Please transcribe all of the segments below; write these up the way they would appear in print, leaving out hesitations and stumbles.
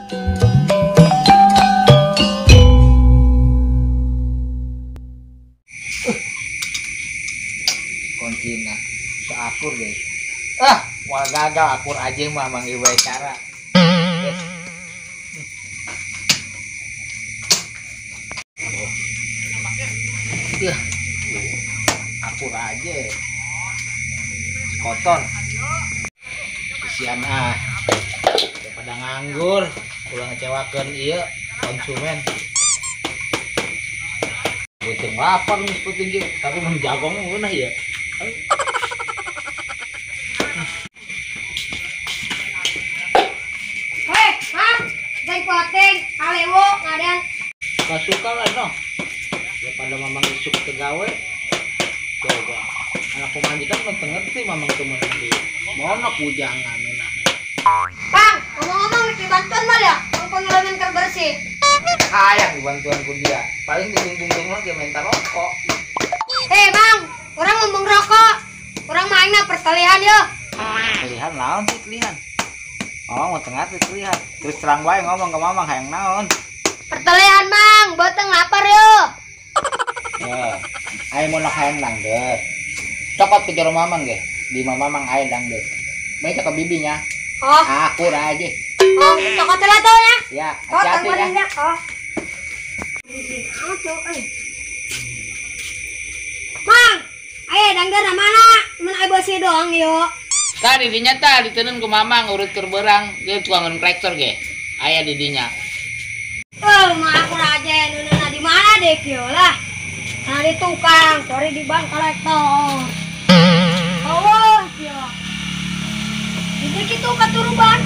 Kuncina seakur guys. Ah, mau gagal akur aja mah manggil bae cara. Yes. Ya, akur aja. Kotor. Kesian ah. Daripada nganggur, ulah ngecewakeun ieu konsumen. Beuteung lapar geus penting ge, tapi mun jagong ngeunah ya. Hei, Mang, dan poteng, alewo, ngadan. Gak suka lah, no. Daripada mamang isuk tegawe, coba. Anak pemajikan mah teu ngerti mamang teu ngerti. Monok bujangan enak. Bang, ngomong-ngomong dibantuan mah ya, mang pengalaman keur bersih. Hayang dibantuan ku dia. Paling ditungtung-tungtung lagi minta rokok. Hei, Bang, orang ngomong rokok. Orang mainnya pertalian yo. Telihan naon sih telihan? Mamang mau tengah telihan. Terus terang wae ngomong ke mamang hayang naon? Pertalian, Bang, boteng lapar yo. Ya, ayo mau hayang dangdut. Cokot ke jero mamang ge. Di mamang ayo dangdut. Bae ke bibinya. Oh. Akur aja. Oh, cokot lah tuh ya. Ya, hati-hati ya. Oh. Mang, ayo dangdut mana? Mun ayo bosnya doang yo. Tah didinya tah diteunun ku mamang urut keur beurang, dia tuangan kolektor ge. Aya didinya. Oh, mah aku aja nununa di mana deh kieu lah. Nah di tukang, cori di bank kolektor. Oh, kieu. Jadi kitu katuruban.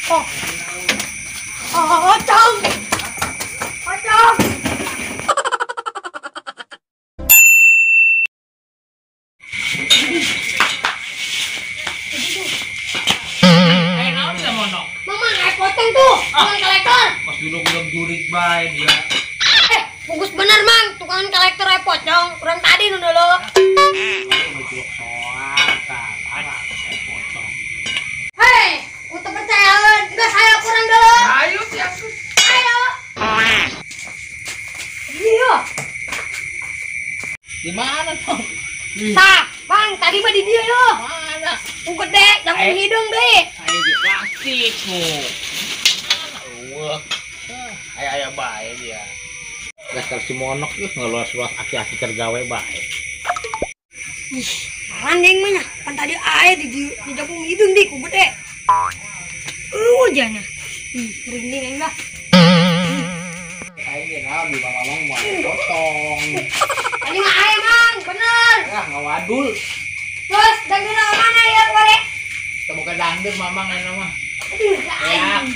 Oh. Oh, ocong. Ocong. Eh, naon dia monok? Mama, naik poteng tuh, tukang kolektor. Pas dulu jurik bae dia. Eh, bagus bener, Mang, tukang kolektor ae pocong. Kurang tadi nu dulu. Hei, untuk percayaan, enggak saya kurang dulu. Ayo, siap. Ayo. Iya. Di mana tuh? Tah, Bang, tadi mah di dia yo. Mana? Gede, jangan hidung deh. Ayo di plastik mu. Mana eueuh. Aya aya bae dia. Dasar si monok yeuh ngeluas-luas aki-aki keur gawe bae. Ih, marandeng mah nya. Pan tadi aya di jagung hidung di ku gede. Eueuh jana. Ih, merinding aing lah. Aing ge naon di mamang moal potong. Tadi mah aya, Mang, bener. Ah, ngawadul. Terus dangdut mana ya, ware? Teu boga dangdut mamang ayeuna mah. Aduh, ya,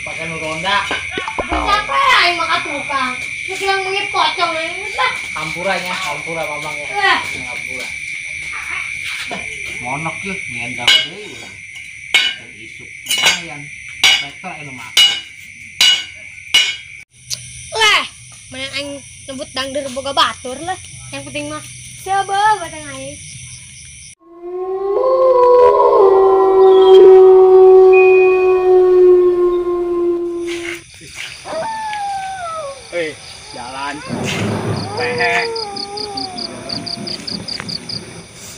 pakai nu ronda. Siapa ya aing mah ka tukang? Geus hilang mengit pocong aing lah. Hampuranya, hampura mamang ya. Hampura. Monok yeuh, ngeun gawe deui urang. Isuk lumayan. Traktor anu mah. Wah, mana aing nyebut dangdut boga batur lah. Yang penting mah coba batang aing. Eh, jalan. Pehe.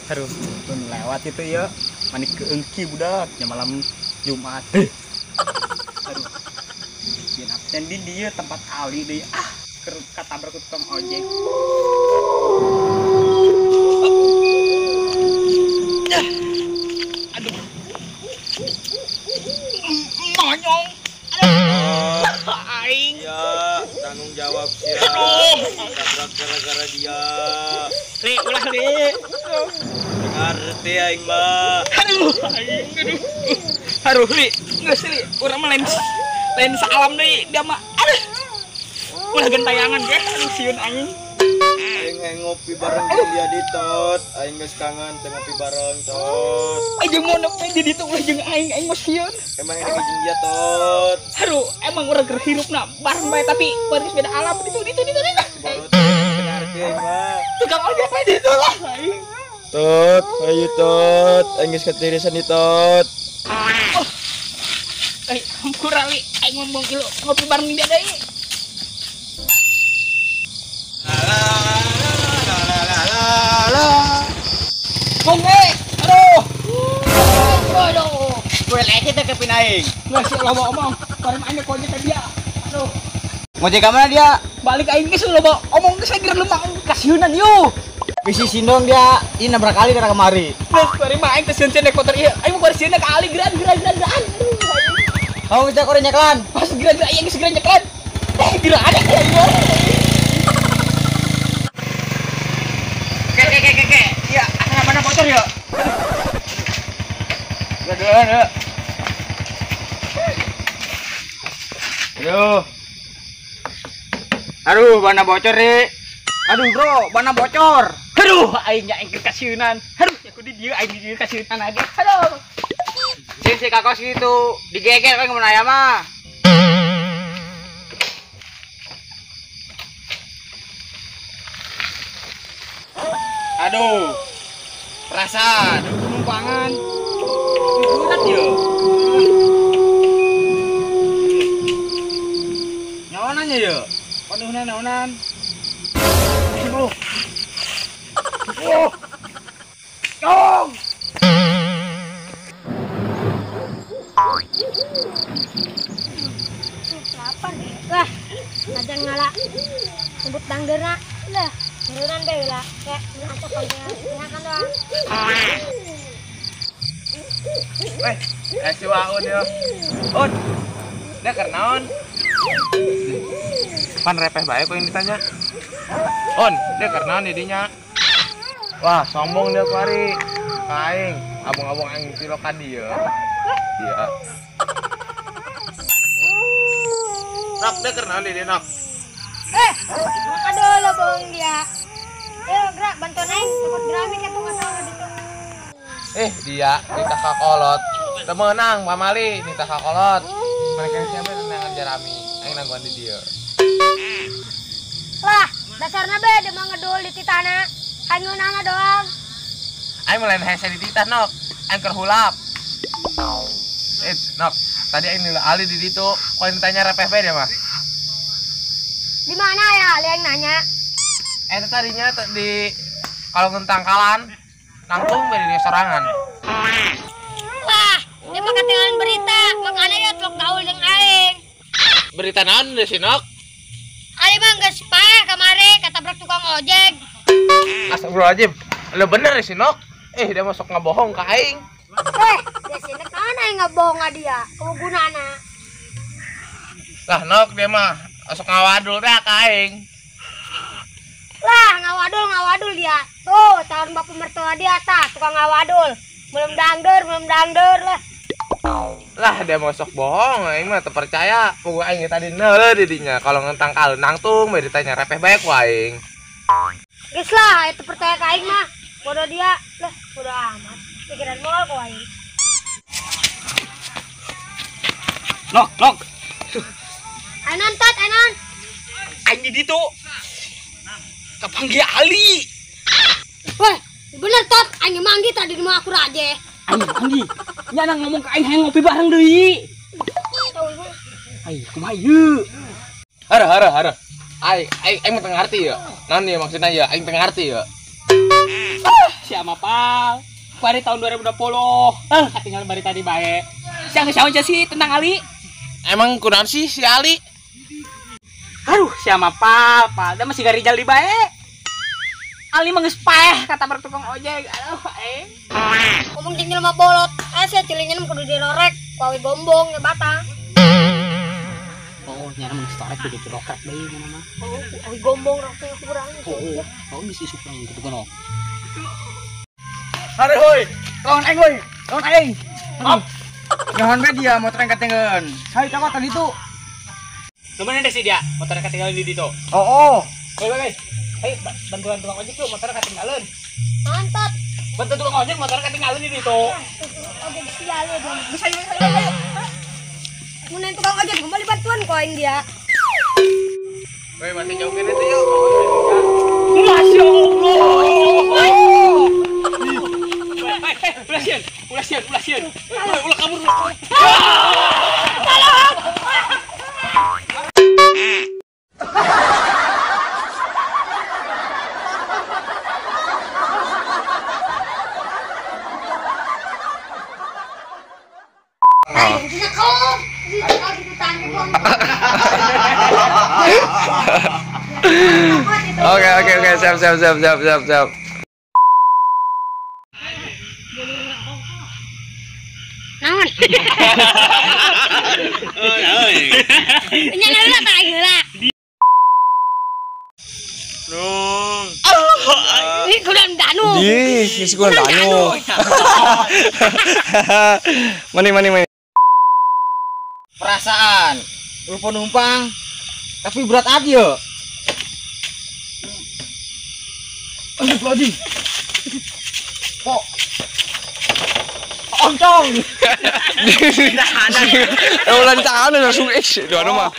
Aduh, pun lewat itu ya. Manik keengki budak, ya malam Jumat. Aduh. Biar absen di dia tempat ali deh. Ah, ketabrak tukang ojek. Aduh. Monyong. Aduh. Aing. Ya, tanggung jawab sia. Tabrak gara-gara dia. Li, ulah li. Ngerti aing mah. Aduh, aing aduh. Aduh, li. Geus li, urang mah lain salam deui dia mah. Aduh. Ulah gentayangan ge, aduh sieun aing. Aing Aing ngopi bareng jeung dia di tot. Aing geus kangen teh ngopi bareng tot. Aing mau nepi di ditu ulah jeung aing, aing mah sieun. Emang ini jeung dia tot. Aduh, emang urang keur hirupna bareng bae tapi geus beda alam ditu ditu ditu ditu. Tukang ojek bae ditu lah aing. Tot, ayo tot, aing geus katirisan di tot. Hampura li, aing ngomong ilu ngopi bareng dia deui. Bung aduh. Aduh. Kowe lagi teh kepin aing. Geus loba omong, bareng aing kojek ka dia. Aduh. Ngojek ka mana dia? Balik aing geus loba omong geus geura lemah kasieunan yeuh. Bisi sindong dia, ini nabrak kali karena kemari. Geus bari mah aing teh sieun naik motor ieu. Aing mah kuari sieun ka Ali geran geran geran geran. Kamu bisa kore nyeklan. Pas geran geran aing geus geran nyeklan. Geran aing mah. Ke ke ke ke. Iya, asal mana bocor ya? Geran ya. Aduh. Aduh, bana bocor, Ri. Aduh, bro, bana bocor. Aduh, aing nya aing kasieunan. Aduh, ya kudu dieu aing di dieu kasieunan lagi. Aduh. Si si kakos gitu, digeger kan kemana ya mah. Aduh. Perasaan penumpangan. Berat yo. Nyawanannya yo. Panuhna naonan. Bro. Oh. Dong. Lapar lah, aja ngala sebut dangderna lah, turunan deh lah, kayak ngacak kan doang. Si Waun yo. Un, dia kernaon? Pan repeh bae kok yang ditanya. Un, dia kernaon didinya? Wah, sombong dia kuari. Aing, abang-abang aing tilokan dia. Iya. Nok, dia kernaon di dia, Nok. Maka dulu bohong dia. Ayo gerak bantuan aing, takut gerami ka tukang sawah ditu. Dia nitah kakolot. Teu meunang pamali nitah kakolot. Mereka siapa nenangan jarami, aing nangguan di dia. Lah, dasarna be dia mah ngedul di titana. Aing ngeunahna doang. Aing mulai hese di titah, Nok. Aing keur hulap. Nok, tadi aing nilai Ali di ditu. Kok yang ditanya repeh bae dia mah? Di mana ya Ali yang nanya? Tadinya di kalau ngentangkalan nangtung bae di sorangan. Wah, dia mah ketinggalan berita, makanya ya telok gaul jeung aing. Berita naon deui si Nok? Ali mah geus paeh kamari katabrak tukang ojek. Astagfirullahaladzim, lo bener ya si Nok? Dia masuk ngebohong ke aing. Dia si Nok mana yang ngebohong ka dia? Kegunana. Lah Nok dia mah masuk ngawadul teh ka aing. Lah ngawadul dia. Tuh, calon bapak mertua dia tah tukang ngawadul. Belum dangder lah. Lah dia masuk bohong, aing mah teu percaya. Puguh aing tadi neuleuh di dinya kalau ngentang kal nangtung bae ditanya repeh bae ku aing. Geus lah, itu percaya ka aing mah. Bodoh dia. Lah, bodoh amat. Pikiran moal ku aing. Nok, Nok. Anon tot, anon. Aing di ditu. Kapanggih Ali. Weh, bener tot, aing manggi tadi di rumah aku raja. Aing manggi. Nya nang ngomong ka aing hayang ngopi bareng deui. Ai, kumaha ieu? Hara hara hara. Aing aing teu ngarti ya. Naon ieu maksudna ya? Aing teu ngarti ya. Siapa pal? Bari tahun 2020. Tinggal bari tadi bae. Siang geus saon sih tentang Ali? Emang kunaon sih si Ali? Aduh, siapa pal? Pal, da masih garijal di bae. Ali mah geus paeh kata tukang ojek. Aduh, aing. Ngomong jeung jelema bolot. Sia cilingnya mah kudu dirorek, ku awi gombong ya batang. Oh, nyana mah geus torek kudu dirorek deui mana mah. Oh, awi gombong rek kurang. Oh, oh geus isuk nang kitu kono. Hare hoi, lawan aing woi, lawan aing. Hop. Nyahan we dia motor yang ketinggalan. Hai cakot tadi tuh. Lu mana sih dia? Motor ketinggalan di ditu. Oh, oh. Woi, woi, woi. Ayo bantuan tukang ojek tuh motornya ketinggalan. Mantap. Bantu tukang ojek motornya ketinggalan ini tuh. Ojek sial ya dong. Bisa ayo. Mun tukang ojek kembali bantuan kok aing dia. Woi, masih jauh kene tuh yuk. Masya Allah. Ulah sieun. Ulah kabur. Tolong. Oke, siap. Naon? Nya heula tah heula. Nung. Ih, kurang danu. Ih, geus kurang danu. Mani. Perasaan lu penumpang tapi berat aja yo. Aduh, lagi. Kok oncong. Ulah ditahan langsung X dua mah.